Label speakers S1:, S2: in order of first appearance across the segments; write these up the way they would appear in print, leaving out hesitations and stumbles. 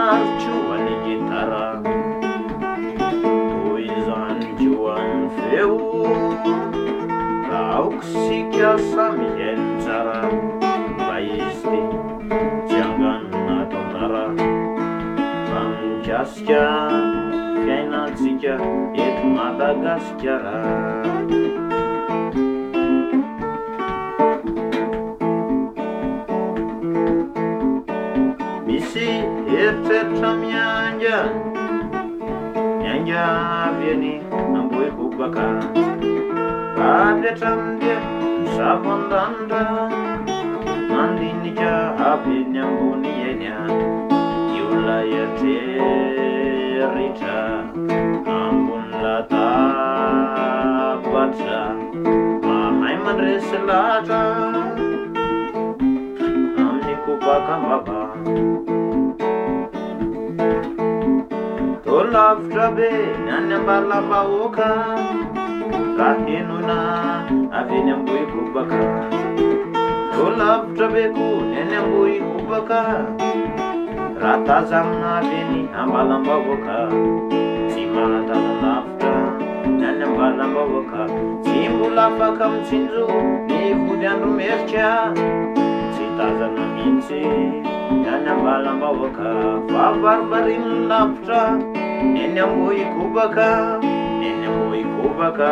S1: Ary koa ny gitara. Toy izany koa ny feo. Ka aoka isika samy hihaino tsara fa izy ity tsy angano na tantara fa mikasika fiainantsika eto Madagasikara. Misy eritreritra miainga, miainga avy eny Ambohikobaka, avy hatrany dia misavo an-danitra, mandinika avy eny ambony eny, io ilay eritreritra ambony latabatra. Mahay mandresy lahatra amin'ny kobaka am-bava. Toa lavitra be ny any Ambalambahoaka raha henoina avy eny Ambohikobaka. Toa lavitra be koa ny any Ambohikobaka raha tazanina avy eny Ambalambahoaka. Tsy mahatazan-davitra ny any Ambalambahoaka. Tsy mbola afaka mitsinjo ny vody andro merika. Tsy tazana mihitsy ny any Ambalambahoaka. Fa varimbarian'ny lavitra ny eny Ambohikobaka, ny eny Ambohikobaka.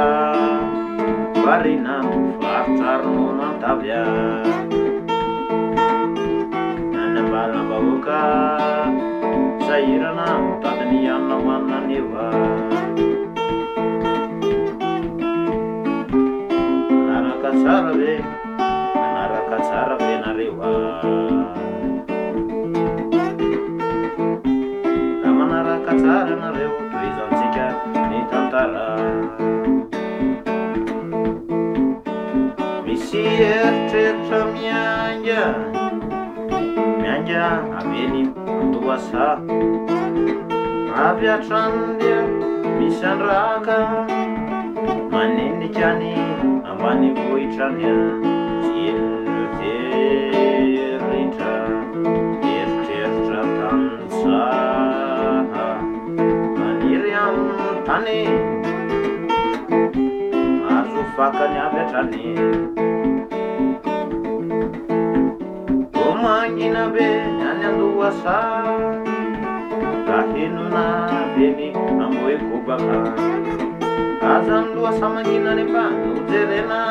S1: Variana mivarotra ronono an-tavy. Ny any Ambalambahoaka sahirana mitady ny hanina hohanina anio. Manaraka tsara ve? Manaraka tsara ve nareo a? Raha manaraka tsara nareo, tohizantsika ny tantara. Misy eritreritra miainga, miainga avy eny an-dohasaha. Avy hatrany dia misy andraka manenika ny ambanivohitra any tsy eritreritra, eritreritra tantsaha maniry amin'ny tany mahazo fakany avy hatrany. Vao mangina be ny any an-dohasaha, raha henona avy eny Ambohikobaka. Aza ny lohasaha mangina anefa no jerena,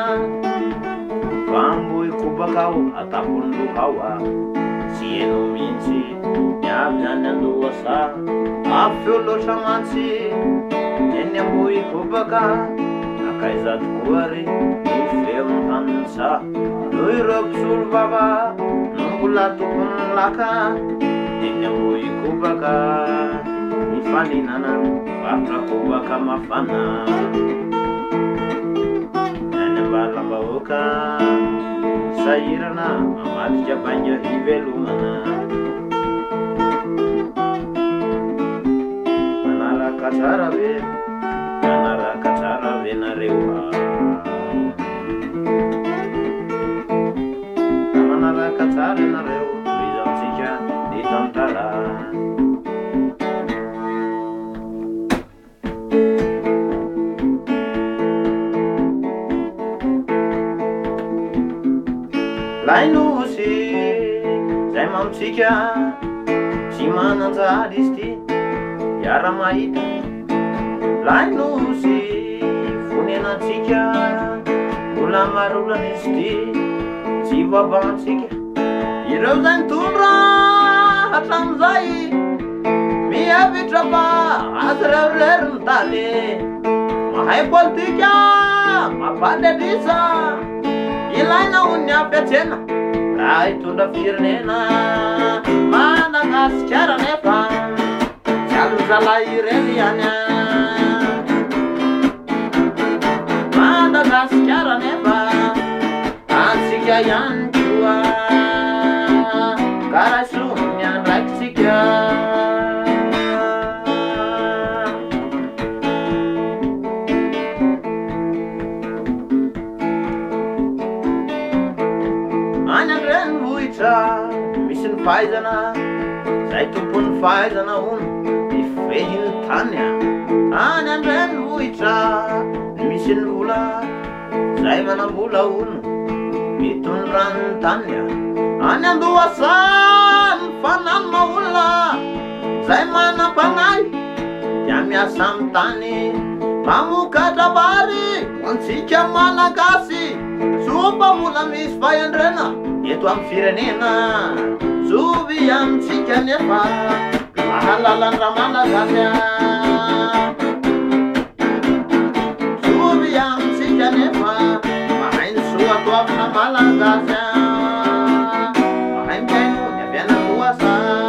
S1: fa Ambohikobaka ao an-tampon'ny loha ao. Tsy heno mihitsy ny avy any an-dohasaha, avo feo loatra mantsy ny eny Ambohikobaka. Nankaiza tokoa re ny feon'ny tantsaha? Noho ireo mpisolo vava no mbola tompon'ny laka eny Ambohikobaka mifaninana varotra kobaka mafana ny any Ambalambahoaka sahirana mamadika bainga hivelomana. Manaraka tsara ve? Manaraka tsara ve nareo a? Raha manaraka tsara ianareo, tohizantsika ny tantara. Lay nosy zay mamintsika, tsy manan-jaly izy ity, hiara-mahita. Lay nosy fonenantsika, mbola maro olana izy ity, tsy vavantsika. Ireo zay nitondra hatramin'izay, mihevitra fa azy ireo irery ny tany. Mahay politika, mampandry adrisa, ilaina ho ny hampiatrena raha hitondra firenena. Madagasikara nefa. Tsy azon'ny zalahy irery ihany an! Madagasikara nefa antsika ihany koa ka raiso ny andraikitsika. Any an-drenivohitra misy ny fahaizana. Zay tompon'ny. fahaizana hono mifehy ny tany a. Any an-drenivohitra no misy ny vola, zay manam-bola hono mitondra ny tany a. Any an-dohasaha ny fananana olona, zay manam-panahy dia miasa amin'ny tany, mamokatra vary ho antsika Malagasy. Soa fa mbola misy fahendrena eto amin'ny firenena. Zovy amintsika nefa mahalala ny Ramalagasy a. Zovy amintsika nefa mahay ny soatoavina Malagasy a. Mahay mihaino ny avy any an-dohasaha.